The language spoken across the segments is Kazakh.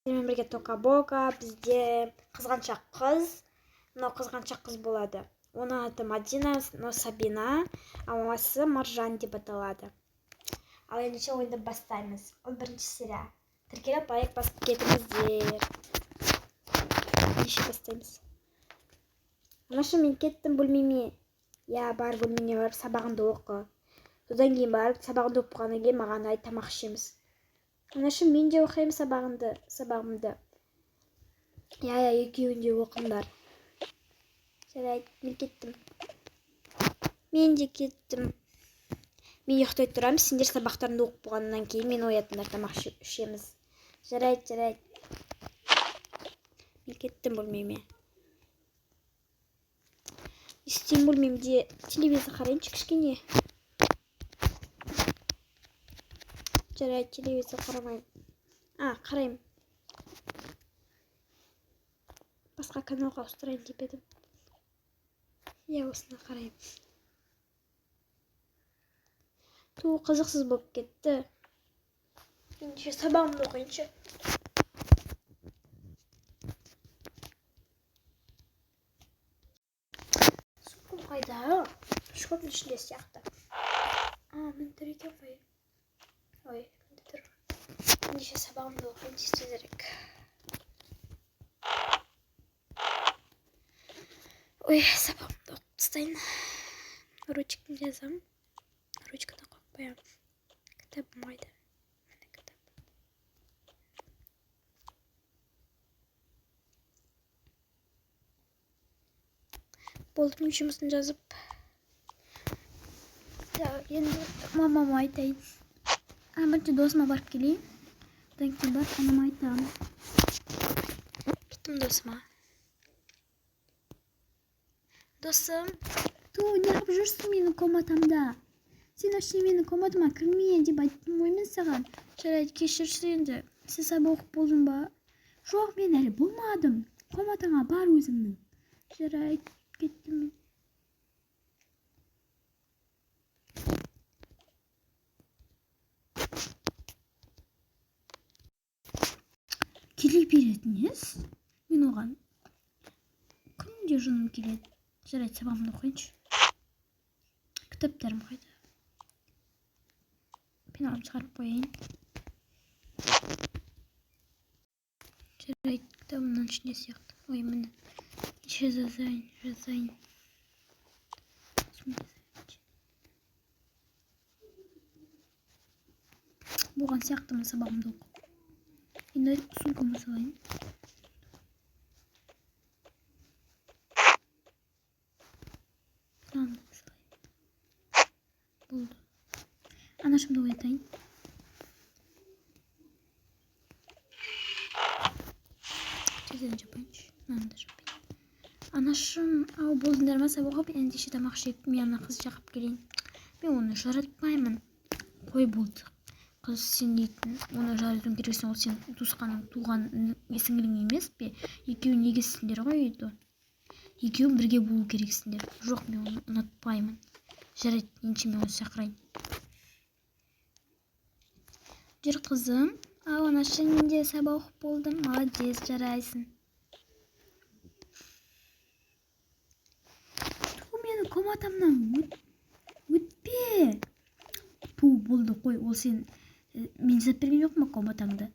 Сіздермен бірге Тока Бока. Бізде қызғаншақ қыз. Мынау қызғаншақ қыз болады. Оның аты Мадина, мынау Сабина, ал мамасы Маржан деп аталады. Ал ендеше ойынды бастаймыз. Ол бірінші серия. Тіркеліп, лайк басып кетіңіздер. Ендеше бастаймыз. Анашы, мен кеттім бөлмеме. Иә, бар, бөлмеңе барып сабағыңды оқы. Содан кейін барып сабағыңды оқып болғаннан кейін маған айт, тамақ ішеміз. Анашы, мен де оқимын сабағымды. Иә, иә, екеуің де оқыңдар. Жарайды, мен кеттім. Мен де кеттім. Мен ұйықтай тұрамын, сендер сабақтарыңды оқып болғаннан кейін мені оятыңдар, тамақ ішеміз. Жарайды, жарайды. Мен кеттім бөлмеме. Не істеймін бөлмемде? Телевизор қарайыншы кішкене. Жарайды, телевизор қарамаймын. А, қараймын. Басқа каналға ауыстырайын деп едім. Иә, осыны қараймын. Ту, қызықсыз болып кетті. Ендеше сабағымды оқиыншы. Сумкам қайда? Шкафтың ішінде сияқты. А, міне тұр екен ғой. Ой, міне тұр. Ендеше сабағымды оқиын тез-тезірек. Ой, сабағымды оқып тастайын. Ручканы жазамын. Ручканы қойып қоямын. Кітабым қайда? Міне кітап. Болды, мен жұмысын жазып. Так, енді мамама айтайын. А, бірінші досыма барып келейін. Одан кейін барып анама айтамын. Кеттім досыма. Досым, Ту, неғып жүрсің менің комнатамда? Сен вообще менің комнатама кірме деп айттым ғой мен саған. Жарайды, кешірші енді. Сен сабақ оқып болдың ба? Жоқ, мен әлі болмадым. Комнатаңа бар өзіңнің. Жарайды, кеттім мен. Келе беретін ес? Мен оған күнде жыным келеді. Жарайды, сабағымды оқиыншы. Кітаптарым қайда? Пеналымды шығарып қояйын. Жарайды, кітабымның ішінде сияқты. Ой, міне. Неше жазайын, жазайын. Болған сияқты мына сабағымды оқып. Енді сумкама салайын. Пеналымды да салайын. Болды. Анашымды оятайын. Терезені жапайыншы. Мынаны да жапайын. Анашым, ау, болдыңдар ма сабақ оқып? Ендеше тамақ ішейік. Мен ана қызды шақырып келейін. Мен оны жаратпаймын. Қой, болды. Қыз, сен дейтін оны жаратуың керексің. Ол сенің туысқаның, туған сіңлің емес пе? Екеуің егізсіңдер ғой үйде. Екеуің бірге болу керексіңдер. Жоқ, мен оны ұнатпаймын. Жарайды, ендеше мен оны шақырайын. Жүр, қызым. Ау, анашы, мен де сабақ оқып болдым. Молодец, жарайсың. Ту, менің комнатамнан өтпе. Ту, болды, қой. Ол сен, мен жасап берген жоқпын ба комнатаңды?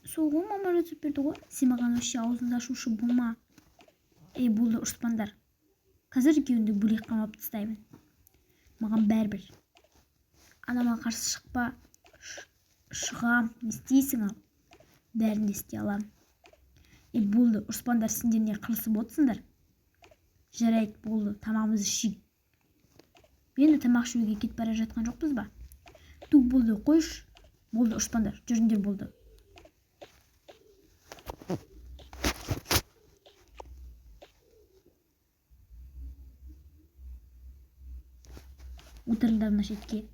Сол ғой, мама жасап берді ғой. Сен маған вообще аузыңды ашушы болма. Ей, болды, ұрыспаңдар. Қазір екеуіңді бөлек қамап тастаймын. Маған бәрібір. Анама қарсы шықпа. Шығам, не істейсің ал? Бәрін де істей аламын. Ей, болды, ұрыспаңдар, сендер не қырылысып отырсыңдар? Жарайды, болды, тамағымызды ішейік. Енді тамақ ішуге кетіп бара жатқан жоқпыз ба? Ту, болды, қойшы. Болды, ұрыспаңдар, жүріңдер, болды. Отырыңдар мына шетке.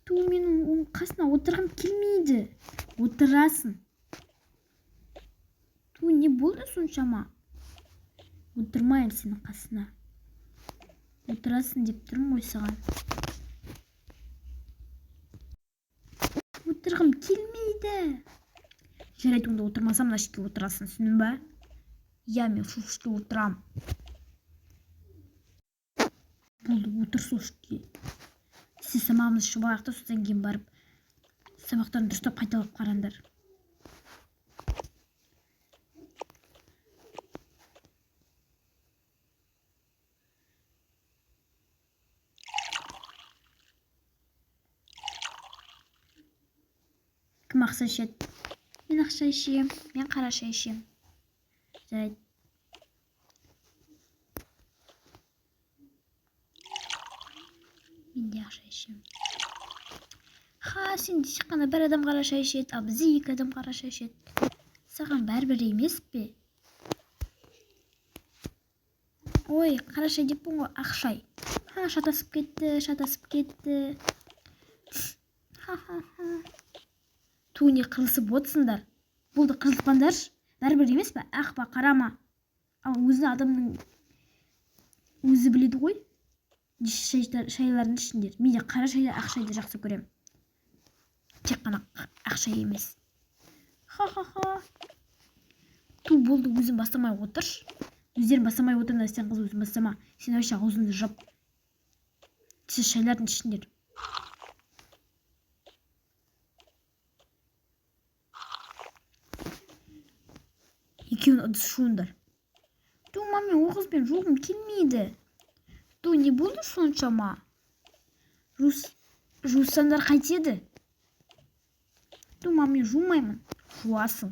Ту, мен оның қасына отырғым келмейді. Отырасың. Ту, не болды соншама? Отырмаймын сенің қасына. Отырасың деп тұрмын ғой саған. Отырғым келмейді. Жарайды, онда отырмасам, мына жерге отырасың, түсіндің ба? Иә, мен сол жерге отырамын. Болды, отыр сол жерге. Сіз сабағымызды ішіп алайық та, содан кейін барып сабақтарын дұрыстап қайталап қараңдар. Кім ақша ішеді? Мен ақша ішемін, мен қара шай ішемін. Жарайды. Мен де ақша ішемін. Ха, сен тек қана бір адам қара шай ішеді, ал бізде екі адам қара шай ішеді. Саған бәрібір емес пе? Ой, қара шай деппін ғой, ақ шай. Ха, шатасып кетті, шатасып кетті. Ха-ха-ха. Ту, не қырылысып отырсыңдар? Болды, қырылыспаңдаршы. Бәрібір емес пе? Ақ па, қара ма? Ал өзі адамның өзі біледі ғой. Неше шайларын ішіңдер. Мен де қара шайды, ақ шайды жақсы көремін. Тек қана ақ шай емес. Ха-ха-ха. Ту, болды, өзің бастамай отыршы. Өздерің бастамай отырыңдар, сен қыз өзің бастама. Сен вообще аузыңды жап. Сіз шайларын ішіңдер. Екеуін ыдыс жуыңдар. Ту, мама, ол қызбен жуғым келмейді. Ту, не болды соншама? Жуссаңдар қайтеді? Ту, мама, мен жумаймын. Жуасың.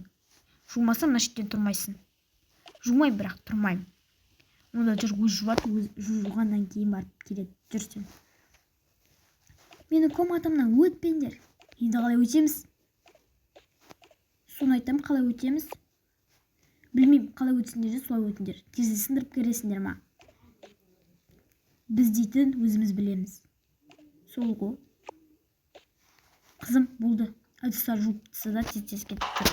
Жумасаң, мына жерден тұрмайсың. Жумаймын, бірақ тұрмаймын. Онда жүр, өз жуады, өз жуғаннан кейін барып келеді. Жүр сен. Менің комнатамнан өтпеңдер. Енді қалай өтеміз? Соны айтамын, қалай өтеміз? Білмеймін, қалай өтсеңдер де солай өтіңдер. Терезе сындырып кіресіңдер ма? Біз дейтін өзіміз білеміз. Сол ғой. Қызым, болды. Ыдыстар жуып тастады да тез-тез кетіп тұр.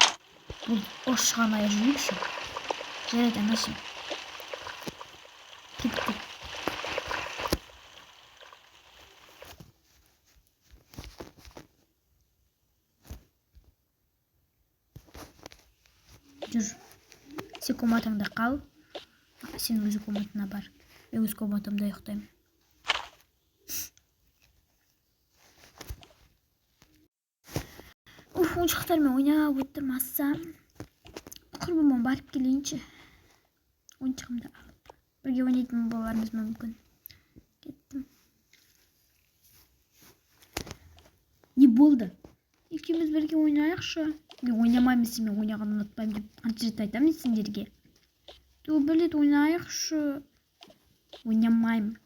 Болды, ұрыс шығармай жүрейікші. Жарайды, анашым. Кеттік. Жүр. Сен комнатаңда қал. Сен өз комнатаңа бар. Мен өз комнатамда ұйықтаймын. Уф, ойыншықтармен ойнап отырмасам. Құрбыма барып келейінші. Ойыншығымды алып. Бірге ойнайтын боларымыз мүмкін. Кеттім. Не болды? Екеуміз бірге ойнайықшы. Мен ойнамаймын, сенімен ойнағанды ұнатпаймын деп қанша рет айтамын сендерге. Ту, бір рет ойнайықшы. Ойнамаймын.